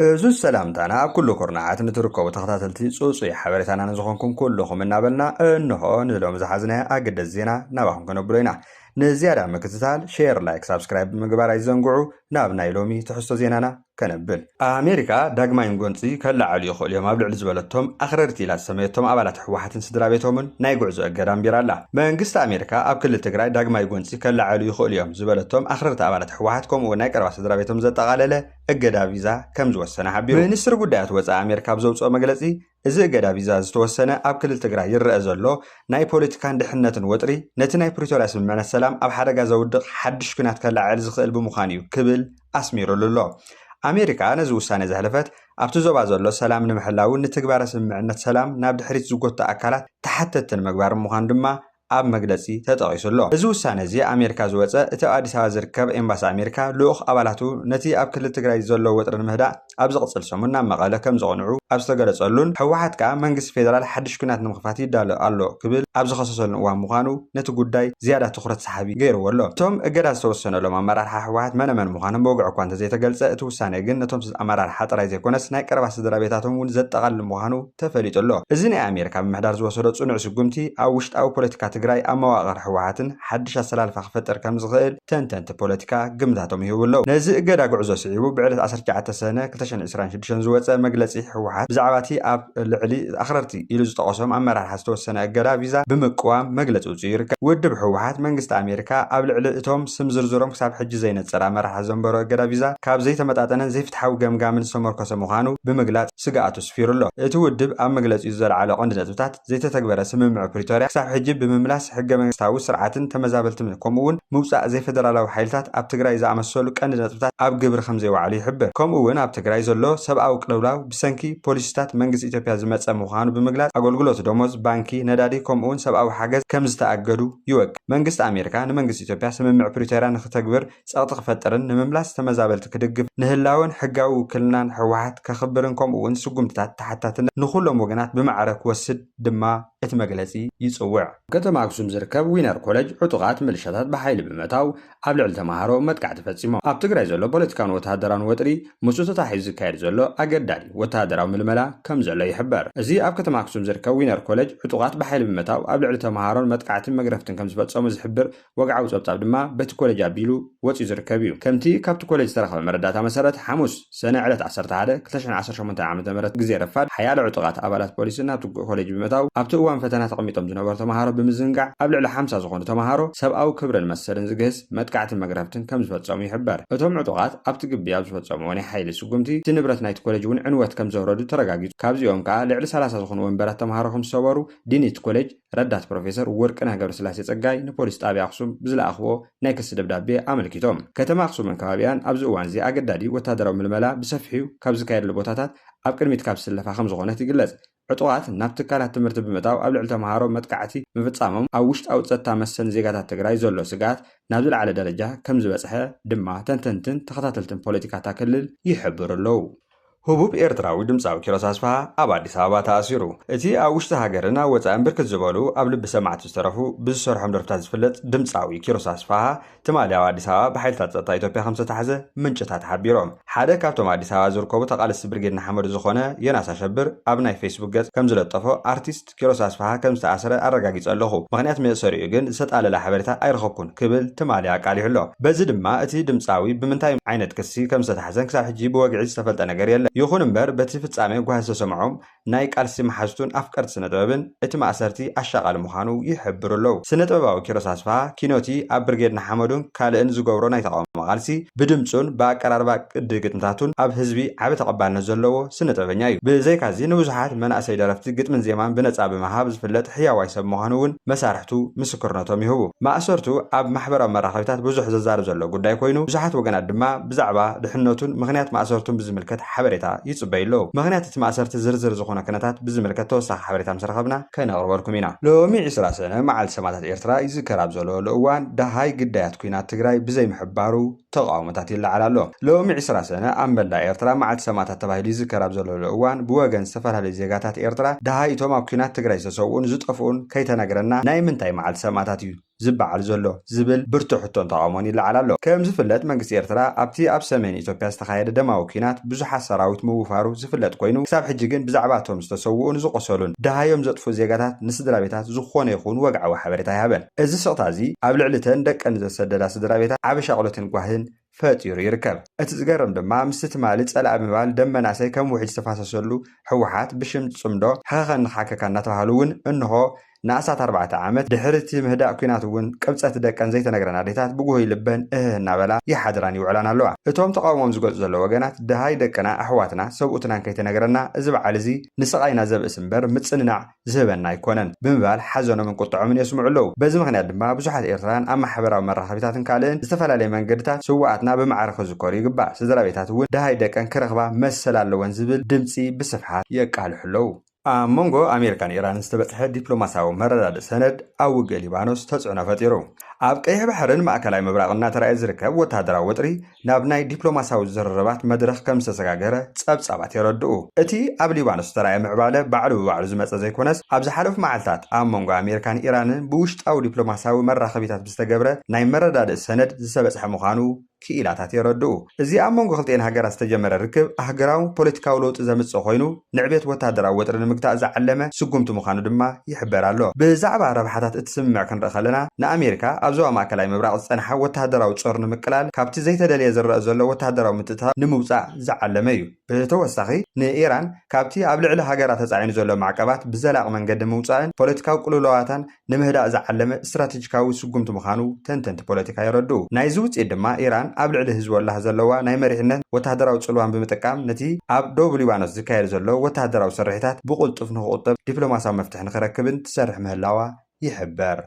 እዚ ሰላምታና ኣብ ኩሉ ኩርናዓት ንትርከቡ ተኸታተልቲ ጽጹይ ሓበሬታና ንዝኾንኩም ኩልኹም እናበልና፣ እንሆ ንሎም ዝሓዝናዮ ኣገደስ ዜና ናባኹም ከነብሎ ኢና። ንዝያዳ ምክትታል ሼር፣ ላይክ፣ ሳብስክራይብ ብምግባር ኣይዘንግዑ። ናብ ናይ ሎሚ ትሕዝቶ ዜናና ከነብል። ኣሜሪካ ዳግማይ ጎንጺ ከለዓሉ ይኽእሉ እዮም ኣብ ልዕሊ ዝበለቶም ኣኽረርቲ ኢላ ዝሰመየቶም ኣባላት ህወሓትን ስድራ ቤቶምን ናይ ጉዕዞ እገዳ ኣንቢራ ኣላ። መንግስቲ ኣሜሪካ ኣብ ክልል ትግራይ ዳግማይ ጎንጺ ከለዓሉ ይኽእሉ እዮም ዝበለቶም ኣኽረርቲ ኣባላት ህወሓት ከምኡ እውን ናይ ቀረባ ስድራ ቤቶም ዘጠቓለለ እገዳ ቪዛ ከም ዝወሰነ ሓቢሩ። ሚኒስትሪ ጉዳያት ወፃኢ ኣሜሪካ ኣብ ዘውፅኦ መግለፂ፣ እዚ እገዳ ቪዛ ዝተወሰነ ኣብ ክልል ትግራይ ይረአ ዘሎ ናይ ፖለቲካን ድሕነትን ወጥሪ ነቲ ናይ ፕሪቶርያ ስምምዕነት ሰላም ኣብ ሓደጋ ዘውድቕ ሓድሽ ኲናት ከለዓዕል ዝኽእል ብምዃኑ እዩ ክብል ኣስሚሩሉ ኣሎ። ኣሜሪካ ነዚ ውሳነ ዘሕለፈት ኣብቲ ዞባ ዘሎ ሰላም ንምሕላውን ንትግባረ ስምምዕነት ሰላም ናብ ድሕሪት ዝጎትቱ ኣካላት ተሓተትቲ ንምግባር ምዃኑ ድማ ኣብ መግለጺ ተጠቒሱ ኣሎ። እዚ ውሳነ እዚ ኣሜሪካ ዝወጸ እቲ ኣብ ኣዲስ ኣበባ ዝርከብ ኤምባሲ ኣሜሪካ ልኡኽ ኣባላቱ ነቲ ኣብ ክልል ትግራይ ዘሎ ወጥሪ ንምህዳእ ኣብ ዝቕጽል ሰሙን ናብ መቐለ ከም ዘቕንዑ ኣብ ዝተገለጸሉን ህወሓት ከኣ መንግስቲ ፌደራል ሓድሽ ኲናት ንምኽፋት ይዳሎ ኣሎ ክብል ኣብ ዝኸሰሰሉን እዋን ምዃኑ ነቲ ጉዳይ ዝያዳ ትኹረት ሰሓቢ ገይርዎ ኣሎ። እቶም እገዳ ዝተወሰነሎም ኣመራርሓ ህወሓት መነመን ምዃኖም ብወግዒ እኳ እንተዘይተገልጸ፣ እቲ ውሳነ ግን ነቶም ኣመራርሓ ጥራይ ዘይኮነስ ናይ ቀረባ ስድራ ቤታቶም እውን ዘጠቓልል ምዃኑ ተፈሊጡ ኣሎ። እዚ ናይ ኣሜሪካ ምምሕዳር ዝወሰዶ ጽኑዕ ስጉምቲ ኣብ ውሽጣዊ ፖለቲካ ትግራይ ኣብ መዋቕር ህወሓትን ሓድሽ ኣሰላልፋ ክፈጥር ከም ዝኽእል ተንተንቲ ፖለቲካ ግምታቶም ይህቡ ኣለዉ። ነዚ እገዳ ጉዕዞ ስዒቡ ብዕለት ዓሰርተ ትሽዓተ ሰነ ክልተ ሽሕን ዕስራን ሽዱሽተን ዝወጸ መግለጺ ህወሓት ብዛዕባ እቲ ኣብ ልዕሊ ኣኽረርቲ ኢሉ ዝጠቐሶም ኣመራርሓ ዝተወሰነ እገዳ ቪዛ ብምቅዋም መግለጺ ውጽኡ ይርከብ። ውድብ ህወሓት መንግስቲ ኣሜሪካ ኣብ ልዕሊ እቶም ስም ዝርዝሮም ክሳብ ሕጂ ዘይነጸረ ኣመራርሓ ዘንበሮ እገዳ ቪዛ ካብ ዘይተመጣጠነን ዘይፍትሓዊ ገምጋምን ዝተመርኮሰ ምዃኑ ብምግላጽ ስግኣቱ ኣስፊሩ ኣሎ። እቲ ውድብ ኣብ መግለጺኡ ዘልዓሎ ቀንዲ ነጥብታት ዘይተተግበረ ስምምዕ ፕሪቶርያ ክሳብ ሕጂ ብምምላስ ሕገ መንግስታዊ ስርዓትን ተመዛበልትን ከምኡ እውን ምውጻእ ዘይፌደራላዊ ሓይልታት ኣብ ትግራይ ዝኣመሰሉ ቀንዲ ነጥብታት ኣብ ግብሪ ከም ዘይወዓሉ ይሕብር። ከምኡ እውን ኣብ ትግራይ ዘሎ ሰብኣዊ ቅልውላው ብሰንኪ ፖሊሲታት መንግስቲ ኢትዮጵያ ዝመጸ ምዃኑ ብምግላጽ ኣገልግሎት ደሞዝ፣ ባንኪ፣ ነዳዲ ከምኡ እውን ሰብኣዊ ሓገዝ ከም ዝተኣገዱ ይወቅዕ። መንግስቲ ኣሜሪካ ንመንግስቲ ኢትዮጵያ ስምምዕ ፕሪቶርያ ንክተግብር ጸቕጢ ክፈጥርን ንምምላስ ተመዛበልቲ ክድግፍ ንህላወን ሕጋዊ ውክልናን ህወሓት ከኽብርን ከምኡ እውን ስጉምትታት ተሓታትነት ንኹሎም ወገናት ብማዕረ ክወስድ ድማ እቲ መግለጺ ይጽውዕ። ከተማ ኣክሱም ዝርከብ ዊነር ኮሌጅ ዕጡቓት ሚሊሻታት ብሓይሊ ብምእታው ኣብ ልዕሊ ተምሃሮ መጥቃዕቲ ፈጺሞም። ኣብ ትግራይ ዘሎ ፖለቲካን ወተሃደራን ወጥሪ ምስኡ ተታሒዙ ዝካየድ ዘሎ ኣገዳዲ ወተሃደራዊ ምልመላ ከም ዘሎ ይሕበር። እዚ ኣብ ከተማ ኣክሱም ዝርከብ ዊነር ኮሌጅ ዕጡቓት ብሓይሊ ብምእታው ኣብ ልዕሊ ተምሃሮን መጥቃዕትን መግረፍትን ከም ዝፈጸሙ ዝሕብር ወግዓዊ ጸብጻብ ድማ በቲ ኮሌጅ ኣቢሉ ወጺኡ ዝርከብ እዩ። ከምቲ ካብቲ ኮሌጅ ዝተረኸበ መረዳእታ መሰረት፣ ሓሙስ ሰነ ዕለት ዓሰርተ ሓደ ክልተ ሽሕን ዓሰርተ ሸሞንተን ዓመተ ምህረት ግዜ ረፋድ ሓያሎ ዕጡቓት ኣባላት ፖሊስን ናብቲ ኮሌጅ ብምእታው ኣብቲ እዋን ፈተና ተቐሚጦም ዝነበሩ ተምሃሮ ብምዝንጋዕ ኣብ ልዕሊ ሓምሳ ዝኾኑ ተምሃሮ ሰብኣዊ ክብርን መሰልን ዝግህስ መጥቃዕትን መግረፍትን ከም ዝፈጸሙ ይሕበር። እቶም ዕጡቓት ኣብቲ ግቢ ኣብ ዝፈጸምዎ ናይ ሓይሊ ስጉምቲ እቲ ንብረት ናይቲ ኮሌጅ እውን ዕንወት ከም ዘውረዱ ተረጋጊጹ። ካብዚኦም ከኣ ልዕሊ ሰላሳ ዝኾኑ ወንበራት ተምሃሮ ከም ዝሰበሩ ዲን እቲ ኮሌጅ ረዳት ፕሮፌሰር ወርቅነህ ገብረስላሴ ጸጋይ ንፖሊስ ጣብያ ኣክሱም ብዝለኣኽዎ ናይ ክሲ ደብዳቤ ኣመልኪቶም። ከተማ ኣክሱምን ከባቢኣን ኣብዚ እዋን እዚ ኣገዳዲ ወታደራዊ ምልመላ ብሰፊሑ ካብ ዝካየደሉ ቦታታት ኣብ ቅድሚት ካብ ዝስለፋ ከም ዝኾነት ይግለጽ። ዕጡቓት ናብ ትካላት ትምህርቲ ብምእታው ኣብ ልዕሊ ተምሃሮ መጥቃዕቲ ምፍጻሞም ኣብ ውሽጣዊ ጸጥታ መሰል ዜጋታት ትግራይ ዘሎ ስግኣት ናብ ዝለዓለ ደረጃ ከም ዝበጽሐ ድማ ተንተንትን ተኸታተልትን ፖለቲካ እታ ክልል ይሕብሩ ኣለዉ። ህቡብ ኤርትራዊ ድምጻዊ ኪሮስ ኣስፍሃ ኣብ ኣዲስ ኣበባ ተኣሲሩ። እቲ ኣብ ውሽጢ ሃገርን ኣብ ወጻእን ብርክት ዝበሉ ኣብ ልቢ ሰማዕቱ ዝተረፉ ብዝሰርሖም ደርፍታት ዝፍለጥ ድምጻዊ ኪሮስ ኣስፍሃ ትማሊ ኣብ ኣዲስ ኣበባ ብሓይልታት ጸጥታ ኢትዮጵያ ከም ዝተታሕዘ ምንጭታት ሓቢሮም። ሓደ ካብቶም ኣዲስ ኣበባ ዝርከቡ ተቓለስቲ ብርጌድ ንሓመዱ ዝኾነ ዮናስ ኣሸብር ኣብ ናይ ፌስቡክ ገጽ ከም ዝለጠፎ፣ ኣርቲስት ኪሮስ ኣስፍሃ ከም ዝተኣስረ ኣረጋጊጸ ኣለኹ። ምኽንያት መእሰሪኡ ግን ዝተጣለለ ሓበሬታ ኣይረኸብኩን ክብል ትማሊ ኣቃሊሑ ኣሎ። በዚ ድማ እቲ ድምጻዊ ብምንታይ ዓይነት ክሲ ከም ዝተታሕዘን ክሳብ ሕጂ ብወግዒ ዝተፈልጠ ነገር የለን። ይኹን እምበር በቲ ፍጻሜ ጓሂ ዝተሰምዖም ናይ ቃልሲ መሓዝቱን ኣፍቀርቲ ስነ ጥበብን እቲ ማእሰርቲ ኣሻቓሊ ምዃኑ ይሕብሩ ኣለዉ። ስነ ጥበባዊ ኪሮስ ኣስፍሃ ኪኖቲ ኣብ ብርጌድ ንሓመዱን ካልእን ዝገብሮ ናይ ተቓውሞ ቃልሲ ብድምጹን ብኣቀራርባ ቅዲ ግጥምታቱን ኣብ ህዝቢ ዓቢ ተቐባልነት ዘለዎ ስነ ጥበበኛ እዩ። ብዘይካዚ ንብዙሓት መናእሰይ ደረፍቲ ግጥምን ዜማን ብነጻ ብምሃብ ዝፍለጥ ሕያዋይ ሰብ ምዃኑ እውን መሳርሕቱ ምስክርነቶም ይህቡ። ማእሰርቱ ኣብ ማሕበራዊ መራኸቢታት ብዙሕ ዘዛርብ ዘሎ ጉዳይ ኮይኑ፣ ብዙሓት ወገናት ድማ ብዛዕባ ድሕነቱን ምኽንያት ማእሰርቱን ብዝምልከት ሓበሬታ ይጽበዩ ኣለዉ። ምኽንያት እቲ ማእሰርቲ ዝርዝር ዝኾነ ኩነታት ብዝምልከት ተወሳኺ ሓበሬታ ምስ ረኸብና ከነቕርበልኩም ኢና። ሎሚ ዕስራ ሰነ መዓልቲ ሰማእታት ኤርትራ ይዝከር ኣብ ዘለወሉ እዋን፣ ደሃይ ግዳያት ኲናት ትግራይ ብዘይምሕባሩ ተቓውሞታት ይለዓል ኣሎ። ሎሚ ዕስራ ሰነ ኣብ መላእ ኤርትራ መዓልቲ ሰማእታት ተባሂሉ ይዝከር ኣብ ዘለወሉ እዋን፣ ብወገን ዝተፈላለዩ ዜጋታት ኤርትራ፣ ደሃይ እቶም ኣብ ኲናት ትግራይ ዝተሰውኡን ዝጠፍኡን ከይተነግረና ናይ ምንታይ መዓልቲ ሰማእታት እዩ ዝበዓል ዘሎ ዝብል ብርቱዕ ሕቶን ተቓውሞን ይለዓል ኣሎ። ከም ዝፍለጥ መንግስቲ ኤርትራ ኣብቲ ኣብ ሰሜን ኢትዮጵያ ዝተኻየደ ደማዊ ኲናት ብዙሓት ሰራዊት ምውፋሩ ዝፍለጥ ኮይኑ፣ ክሳብ ሕጂ ግን ብዛዕባ እቶም ዝተሰውኡን ዝቆሰሉን ደሃዮም ዘጥፍኡ ዜጋታት ንስድራ ቤታት ዝኾነ ይኹን ወግዓዊ ሓበሬታ ኣይሃበን። እዚ ስቕታ እዚ ኣብ ልዕሊ እተን ደቀን ዘሰደዳ ስድራ ቤታት ዓቢ ሻቕሎትን ጓህን ፈጢሩ ይርከብ። እቲ ዝገርም ድማ ምስቲ ትማሊ ጸላኢ ብምባል ደም መናእሰይ ከም ውሕጅ ዝተፋሰሰሉ ህወሓት ብሽም ጽምዶ ሕኸኸኒ ክሓከካ እናተባህሉ እውን እንሆ ንኣስታት ኣርባዕተ ዓመት ድሕሪ እቲ ምህዳእ ኲናት እውን ቅብጸት ደቀን ዘይተነግረን ኣዴታት ብጉሁይ ልበን እህህ እናበላ ይሓድራን ይውዕላን ኣለዋ። እቶም ተቓውሞም ዝገልጹ ዘለዉ ወገናት ደሃይ ደቅና ኣሕዋትና ሰብኡትናን ከይተነግረና እዚ በዓል እዚ ንስቓይና ዘብእስ እምበር ምጽንናዕ ዝህበና ኣይኮነን ብምባል ሓዘኖምን ቁጥዖምን የስምዑ ኣለዉ። በዚ ምኽንያት ድማ ብዙሓት ኤርትራውያን ኣብ ማሕበራዊ መራኸቢታትን ካልእን ዝተፈላለየ መንገድታት ስውኣትና ብማዕረ ክዝከሩ ይግባእ። ስድራ ቤታት እውን ደሃይ ደቀን ክረኽባ መሰል ኣለወን ዝብል ድምጺ ብስፍሓት የቃልሑ ኣለዉ። ኣብ መንጎ ኣሜሪካን ኢራንን ዝተበጽሐ ዲፕሎማሲያዊ መረዳድእ ሰነድ ኣብ ውግእ ሊባኖስ ተጽዕኖ ፈጢሩ። ኣብ ቀይሕ ባሕርን ማእከላይ ምብራቕን እናተራእየ ዝርከብ ወተሃደራዊ ወጥሪ ናብ ናይ ዲፕሎማሲያዊ ዝርርባት መድረኽ ከም ዝተሰጋገረ ጸብጻባት የረድኡ። እቲ ኣብ ሊባኖስ ዝተራእየ ምዕባለ ባዕሉ ብባዕሉ ዝመጸ ዘይኮነስ፣ ኣብ ዝሓለፉ መዓልታት ኣብ መንጎ ኣሜሪካን ኢራንን ብውሽጣዊ ዲፕሎማሲያዊ መራኸቢታት ብዝተገብረ ናይ መረዳድእ ሰነድ ዝተበጽሐ ምዃኑ ክኢላታት የረድኡ። እዚ ኣብ መንጎ ክልቲኤን ሃገራት ዝተጀመረ ርክብ ኣህገራዊ ፖለቲካዊ ለውጢ ዘምጽእ ኮይኑ፣ ንዕቤት ወተሃደራዊ ወጥሪ ንምግታእ ዝዓለመ ስጉምቲ ምዃኑ ድማ ይሕበር ኣሎ። ብዛዕባ ረብሓታት እቲ ስምምዕ ክንርኢ ከለና፣ ንኣሜሪካ ኣብ ዞባ ማእከላይ ምብራቕ ዝጸንሓ ወተሃደራዊ ጾር ንምቅላል፣ ካብቲ ዘይተደልየ ዝረአ ዘሎ ወተሃደራዊ ምትእትታው ንምውጻእ ዝዓለመ እዩ። ብተወሳኺ፣ ንኢራን ካብቲ ኣብ ልዕሊ ሃገራ ተጻዒኑ ዘሎ ማዕቀባት ብዘላቒ መንገዲ ምውጻእን ፖለቲካዊ ቅልውላዋታን ንምህዳእ ዝዓለመ ስትራቴጂካዊ ስጉምቲ ምዃኑ ተንተንቲ ፖለቲካ የረድኡ። ናይዚ ውጽኢት ድማ ኢራን ኣብ ልዕሊ ህዝቦላህ ዘለዋ ናይ መሪሕነት ወተሃደራዊ ጽልዋን ብምጥቃም ነቲ ኣብ ደቡብ ሊባኖስ ዝካየድ ዘሎ ወተሃደራዊ ስርሒታት ብቕልጡፍ ንኽቑጠብ ዲፕሎማሲያዊ መፍትሒ ንኽረክብን ትሰርሕ ምህላዋ ይሕበር።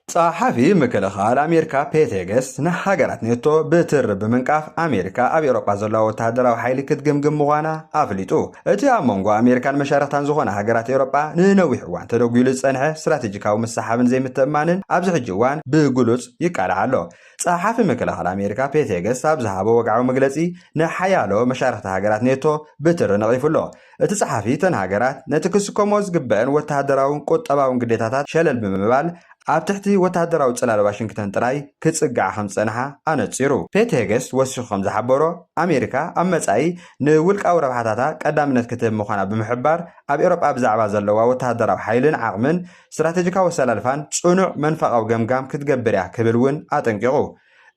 ጸሓፊ ምክልኻል ኣሜሪካ ፔት ሄገስ ንሃገራት ኔቶ ብትሪ ብምንቃፍ ኣሜሪካ ኣብ ኤውሮጳ ዘለዋ ወተሃደራዊ ሓይሊ ክትግምግም ምዃና ኣፍሊጡ። እቲ ኣብ መንጎ ኣሜሪካን መሻርኽታን ዝኾነ ሃገራት ኤውሮጳ ንነዊሕ እዋን ተደጒሉ ዝጸንሐ ስትራቴጂካዊ ምሰሓብን ዘይምትእማንን ኣብዚ ሕጂ እዋን ብግሉጽ ይቃላዕ ኣሎ። ጸሓፊ ምክልኻል ኣሜሪካ ፔት ሄገስ ኣብ ዝሃቦ ወግዓዊ መግለጺ ንሓያሎ መሻርኽቲ ሃገራት ኔቶ ብትሪ ነቒፉ ኣሎ። እቲ ጸሓፊ እተን ሃገራት ነቲ ክስከሞ ዝግበአን ወተሃደራውን ቁጠባውን ግዴታታት ሸለል ብምባል ኣብ ትሕቲ ወተሃደራዊ ጽላል ዋሽንግተን ጥራይ ክጽግዓ ከም ዝጸንሓ ኣነጺሩ። ፔት ሄገስ ወሲኹ ከም ዝሓበሮ፣ ኣሜሪካ ኣብ መጻኢ ንውልቃዊ ረብሓታታ ቀዳምነት ክትህብ ምዃና ብምሕባር፣ ኣብ ኤውሮጳ ብዛዕባ ዘለዋ ወተሃደራዊ ሓይልን ዓቕምን፣ ስትራቴጂካዊ ኣሰላልፋን ጽኑዕ መንፈቓዊ ገምጋም ክትገብር እያ ክብል እውን ኣጠንቂቑ።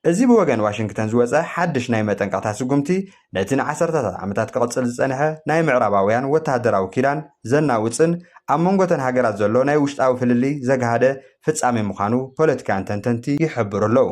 እዚ ብወገን ዋሽንግተን ዝወጸ ሓድሽ ናይ መጠንቀቕታ ስጉምቲ፣ ነቲ ንዓሰርተታት ዓመታት ክቕጽል ዝጸንሐ ናይ ምዕራባውያን ወተሃደራዊ ኪዳን ዘናውጽን ኣብ መንጎ እተን ሃገራት ዘሎ ናይ ውሽጣዊ ፍልልይ ዘግሃደ ፍጻሜ ምዃኑ ፖለቲካውያን ተንተንቲ ይሕብሩ ኣለዉ።